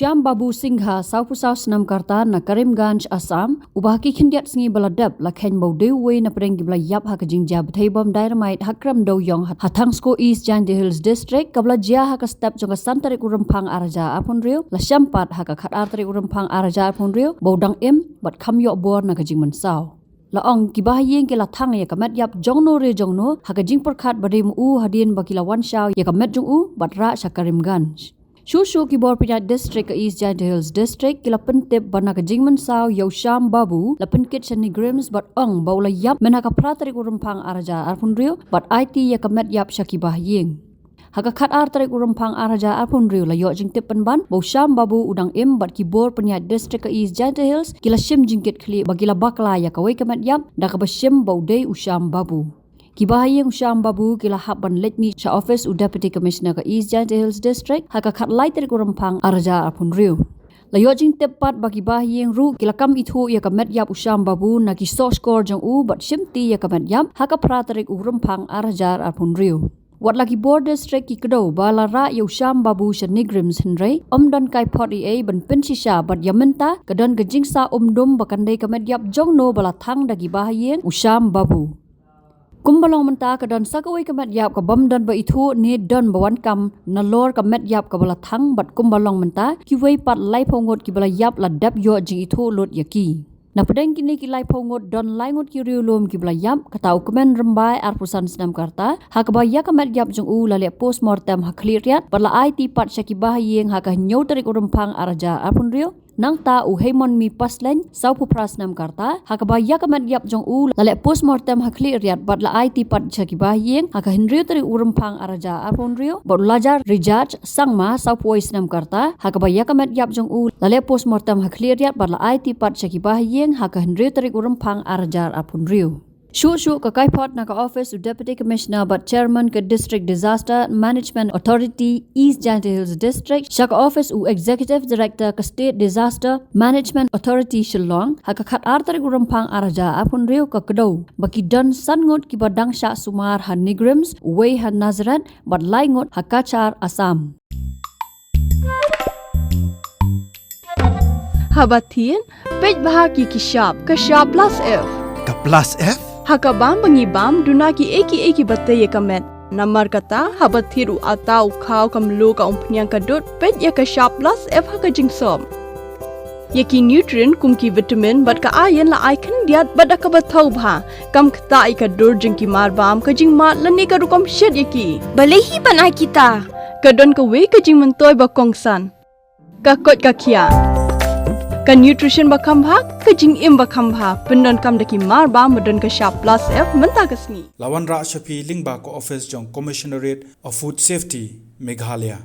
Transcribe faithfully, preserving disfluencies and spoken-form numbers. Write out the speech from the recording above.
Shyam Babu Singha, sawphew saw snem ka rta, na Karimganj, Assam, uba ha ki khyndiat sngi ba la dep la kheiñ ba u dei uwei na pdeng kiba la ïap ha ka jingjia bthei bom dynamite ha Krem Dewïong, ha Thangsko, East Jaintia Hills District, kaba la jia ha ka step jong ka san tarik u Rymphang ar hajar arphew hynriew, la shem pat ha ka khatar tarik u Rymphang ar hajar arphew hynriew ba u dang im bad kham ïoh bor na ka jingmynsaw. La ong, kiba ha ïing ki la thang ïa ka met ïap jongno re jongno ha ka jingpyrkhat ba dei ma u, hadien ba ki la wan shaw ïa ka met jong u bad rah sha Karimganj. Shuh shuh ki bor pynïaid district ka East Jaintia Hills District ki la pyntip ba na ka jingmynsaw ïa u Shyam Babu la pynkit sha NEIGRIHMS bad ong ba u la ïap mynha ka phra tarik u Rymphang ar hajar arphew hynriew bad aiti ïa ka met ïap sha kiba ha ïing. Ha ka khatar tarik u Rymphang ar hajar arphew hynriew la ïoh jingtip pynban ba u Shyam Babu u dang im bad ki bor pynïaid district ka East Jaintia Hills ki la shim jingkitkhlieh ba ki la bakla ïa kawei ka met ïap da kaba shim ba u dei u Shyam Babu. Kiba ha ïing u Shyam Babu ki la hap ban leit mih sha office u Deputy Commissioner ka East Jaintia Hills District ha ka khatlai tarik u Rymphang ar hajar arphew hynriew. La ïoh jingtip pat ba kiba ha ïing ruh ki la kam ithuh ïa ka met ïap u Shyam Babu na ki sohskor jong u bad shimti ïa ka met ïap ha ka phra tarik u Rymphang ar hajar arphew hynriew. Wat la ki bor district ki kdew ba la rah ïa u Shyam Babu sha NEIGRIHMS, hynrei ym don kai phot ei ei ban pynshisha bad ïa mynta ka don ka jingsah umdum ba kan dei ka met ïap jongno ba la thang da kiba ha ïing u Shyam Babu. Kumba long mynta ka don sa kawei ka met ïap ka bym don ba ithuh ne don ba wan kam nalor ka met ïap kaba la thang bad kumba long mynta kiwei pat laiphew ngut kiba la ïap la dep ïoh jingithuh lut ïa ki. Na pdeng kine ki laiphew ngut don lai ngut ki riewlum kiba la ïap, kata u kmen Rymbai arphew san snem ka rta, ha kaba ïa ka met ïap jong u la leh postmortem ha Khliehriat bad la aiti pat sha kiba ha ïing ha ka hynñiew tarik u Rymphang ar hajar arphew hynriew. Nangta u Heimonmi Paslein, sawphew phra snem ka rta, ha kaba ïa ka met ïap jong u la leh postmortem ha Khliehriat bad la aiti pat sha kiba ha ïing ha ka hynriew tarik u Rymphang ar hajar arphew hynriew, bad u Lajar Rijat Sangma, sawphew wei snem ka rta, ha kaba ïa ka met ïap jong u la leh postmortem ha Khliehriat bad la aiti pat sha kiba ha ïing ha ka hynriew tarik u Rymphang ar hajar arphew hynriew. Shuh shuh ka kaiphod na ka office u Deputy Commissioner bad Chairman ka District Disaster Management Authority East Jaintia Hills District sha ka office u Executive Director ka State Disaster Management Authority Shillong ha ka khatar tarik u Rymphang ar hajar arphew hynriew ka kdew ba ki don san ngut kiba dang shah sumar ha NEIGRIHMS, uwei ha Nazareth bad lai ngut ha Cachar, Assam. Haba thied, peit bha ki ki shap, ka shap plus F. Ka plus F? Ha ka bam ba ngi bam, duna ki ei ki ei kiba tei ïa ka met. Namar kata, haba thied u atta, u khaw, ka mluh, ka umphniang, ka dud, peit ïa ka shap plus F ha ka jingsop. Ïa ki nutrient kum ki vitamin bad ka iron la ai khyndiat bad da kaba thaw bha. Kam ktah ïa ka dur jong ki mar bam, ka jingmad lane ka rukom shet ïa ki. Balei hi ban ai kita? Ka don kawei ka jingmyntoi ba kongsan. Ka koit ka khiah. Ka nutrition ba kham bha, ka jingim ba kham bha. Pyndonkam da ki mar bam ba don ka shap plus F mynta ka sngi. La wanrah sha phi lyngba ka office jong Commissionerate of Food Safety, Meghalaya.